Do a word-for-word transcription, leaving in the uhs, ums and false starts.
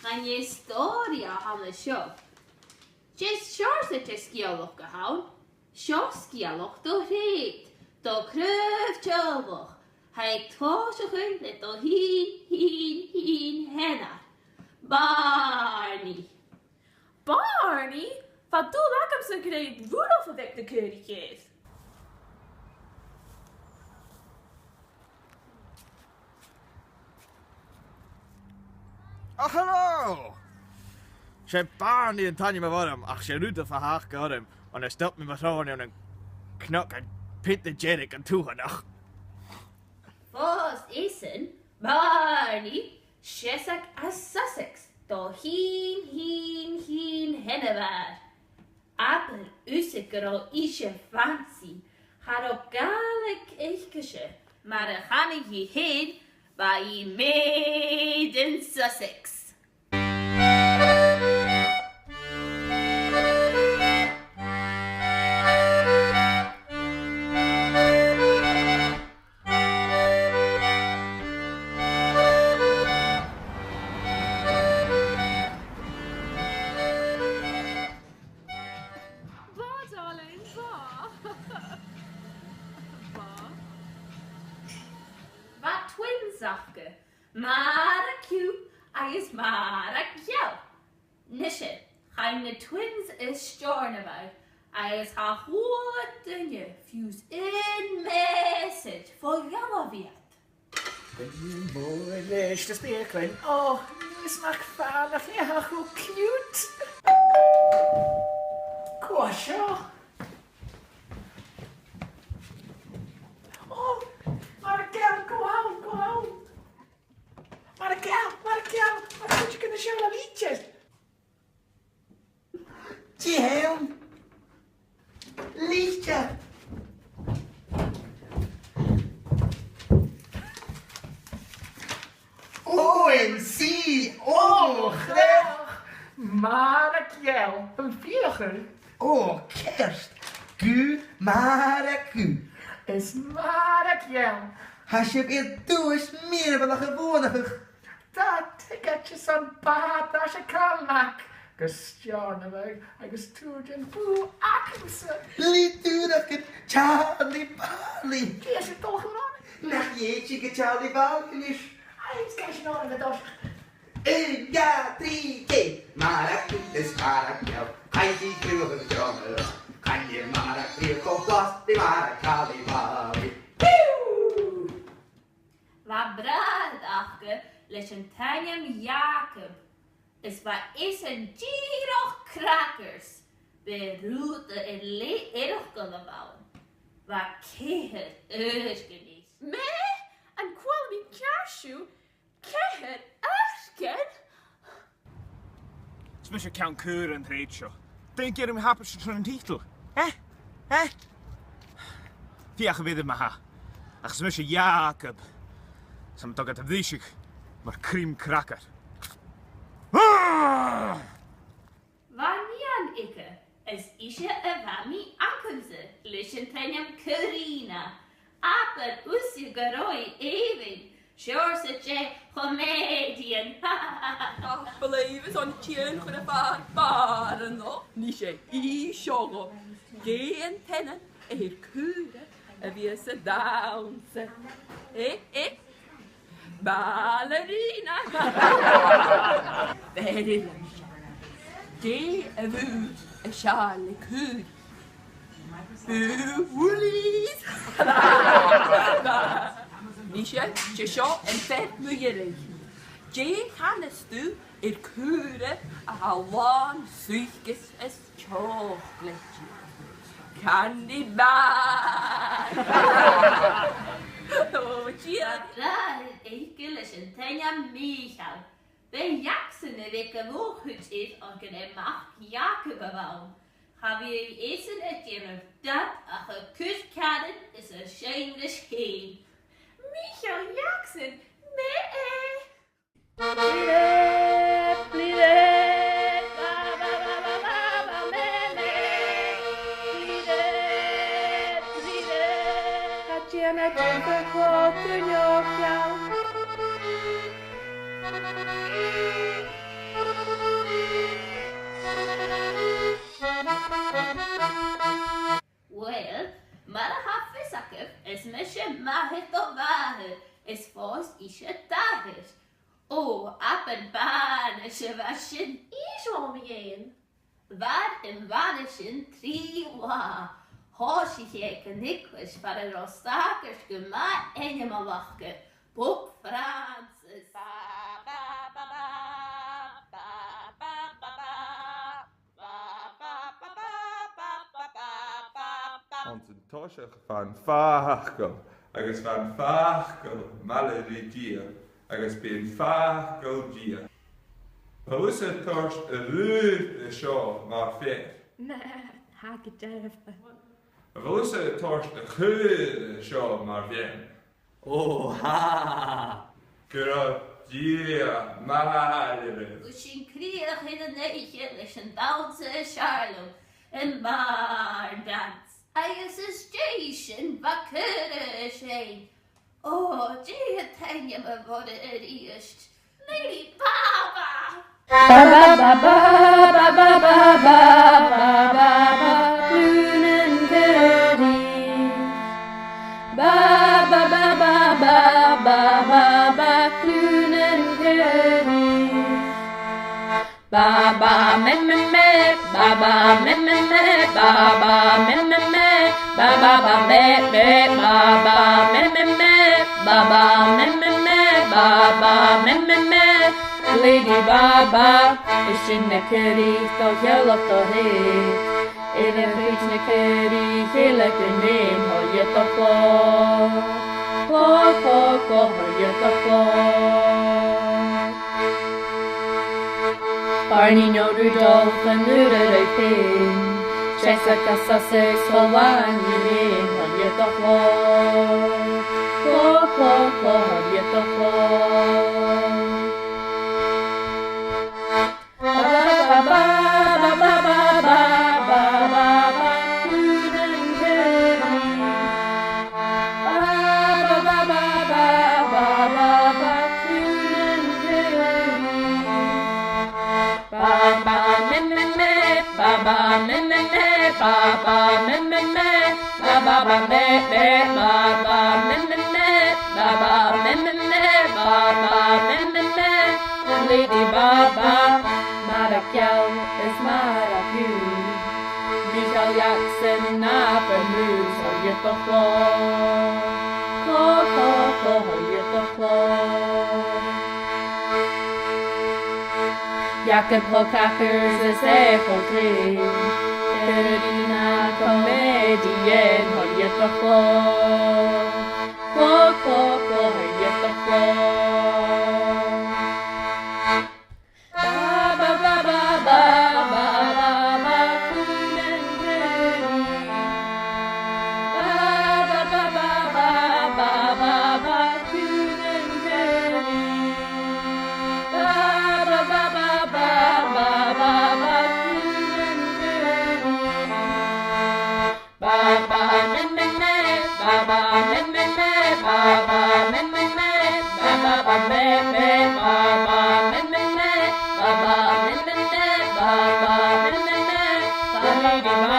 Chan e stòiridh a th' ann an seo. 'S e seòrsa de sgeulachd a th' ann. Seo sgeulachd do threud, do chraobh teaghlach. Tha i a' tòiseachadh le do shinn, shinn, shinn sheanair, Barney. Barney? Bha dùil agamsa gur e Rudolph a bh' aig na caoraich air. O, halò! 'S e Barney an t-ainm a bh' orm, ach 's e Rudolph a th' aca orm, on a stop mi mo shròin ann an cnoc an pit na deireadh an tuathanach. Phòs esan, Barney, seasamh à Sussex, do shinn, shinn, shinn sheanmhair. Abair thusa gun robh ise fancy, cha robh Gàidhlig aigesan, mar a chanadh i fhèin, bha i made in Sussex. Bha, darling, bha. Bha. Bha twins aca, Mara Q agus Mara Geal. Nise, chaidh na twins a Steòrnabhagh agus cha chuala duine fiù 's aon message bho dhealbh iad. Mòr leis na speuclairean. Ò, Aonghas MacFhàil, nach e tha e cho cute. Cò seo? Ò, Mara Geal, cò ann, cò ann? Mara Geal, Mara Geal, an cuala tu gun do sheall e litir? Dè th' ann? Litir. O M C, o, chreach. Mara Geal, am fiachail? O, ceart. Gu math math. Is Mara Geal. Tha sibh air duais mìorbhaileach a bhuannachadh. Tha ticead airson bàta às a' Calmac gu Steòrnabhagh agus tùr den bhùth agamsa. Lì-dùrachan Charlie Barley. Dè tha sibh a' dol a chur ann? Nach tèid sinn gu Charlie Barley a-nis? Aidh, 's gabh sinn òran an toiseach. Aon, dhà, trì, ceithir. Mara Q is Mara Geal, chaidh i a chruthachadh Steòrnabhagh. Chan eil Mara Q cho blàth ri Mara Charlie Barley. Più! Bha bràthair aca leis an t-ainm Jacob, is bha esan dìreach crackers. B' e Rùda air leth eireachdail a bh' ann. Bha ceithir adhaircean air. Mè? An cuala mi ceàrr sibh? Ceithir adhaircean? Is mise ceann caora an t-sreath seo. Dè an t-ainm a th' air an t-sreath? Eh? Eh? Feuch am bi mi ma-thà. Ach is mise Jacob. 'S tha mi a' dol a bhriseadh mar cream cracker. Ah! Bha nighean aige, is ise a bha mi agamsa, leis an t-ainm Karina. Abair thusa gun robh i èibhinn, seòrsa de chomedian. Ach b' e leibh-sa an t-eun chun a' phàirc bàrr a-nochd, nise, i seo. Dè an t-ainm a th' air caora a bhios a' dannsa? Eh, eh? Ballerina! Very nice. Dè a' bhùth as fheàrr le caora? Bùth Woolies! Nise, 's e seo am fear mu dheireadh. Dè chanas tu air caora a tha làn suitcase is chocolate? Candy bar! Ò, tìoraidh. Bha bràthair aige leis an t-ainm Mìcheal. B' e Jackson a bh' aig a' mhòr-chuid dhiubh, oir gur e mac Iacoib a bh' ann. Cha bhiodh esan a' dèanamh dad ach a' cur ceàrn is a' seinn ris fhèin. Mìcheal Jackson, mè e! Bliadhna, bliadhna, ba, ba, ba, ba, ba, ba, mè, mè. Bliadhna, bliadhna, cha dèan e diofar cò air do sheall. Math do mhàthair, is phòs ise d' athair. Ò, abair bànais a bha sin. Ise mo mhiann. Bha am bànais sin trì latha. Thòisich e aig an eaglais far an robh sagart gu math ainmeil aca, Pope Francis. Ba, ba, ba, ba, ba, ba, ba, ba, ba. Anns an toiseach bha am facal, agus bha am facal maille ri Dia, agus b' e am facal Dia. A bheil thusa a' toirt an rud a tha seo mar fhear? Na, tha gu dearbh. A bheil thusa a' toirt a' chaora seo mar bhean? Ò, tha! Gu robh Dia maille ribh. Thug sinn crìoch air an oidhche leis an dannsa as fheàrr leam, am Barn Dance. Agus às dèidh sin bha caoraich. Ò, dè an t-ainm a bh' oirre a-rithist? Lady Baba! Ba, ba, ba, ba, ba, ba, ba, ba, ba, ba, ba, ba, Clùnan Caoraich. Ba, ba, ba, ba, ba, ba, ba, ba, Clùnan Caoraich. Ba, ba, me, me, me, ba, ba, me, me, me, ba, ba, me, me, me, ba, ba, ba, me, me, ba, ba, me, me, me, ba, ba, me, me, me, ba, ba, me, me, me. Lady Baba, is sinn na caoraich do theaghlach do thaigh. Air a' chuid na caoraich eile gun fheum, thoir dhomh do chlò. Clò, clò, clò, thoir dhomh do chlò. Barnaby no Rudolph an uair a rinn fhèin, seasamh gu Sussex cho làn ri fhèin, thoir dhomh do chlò. Clò, clò, clò, thoir dhomh do chlò. Ba, ba, ba, ba, ba, ba, ba, ba, ba, ba, ba, Clùnan Caoraich. Ba, ba, ba, ba, ba, ba, ba, ba, ba, Clùnan Caoraich. Ba, ba, me, me, me, ba, ba, me, me, me, ba, ba, me, me, me, ba, ba, ba, me, me, ba, ba, me, me, me, ba, ba, me, me, me, ba, ba, me, me, me. Lady Baba, mar a geall is mar a ghuth. Michael Jackson, Abermuse, thoir dhomh do chlò. Clò, clò, clò, thoir dhomh do chlò. Jakob Clockacre is Ethel Gray. Karina Comedienne, thoir dhomh do chlò. Clò, clò, clò, thoir dhomh do chlò. Ba, ba, ba, ba, ba, ba, ba, ba, Clùnan Caoraich. Ba, ba, ba, ba, ba, ba, ba, ba, Clùnan Caoraich. Ba, ba, ba, ba, ba, ba, ba, ba, Clùnan Caoraich. Ba, ba, me, me, me, ba, ba, me, me, me, ba, ba, me, me, me, ba, ba, ba, me, me, ba, ba, me, me, me, ba, ba, me, me, me, ba, ba, me, me, me, ba, ba, ba,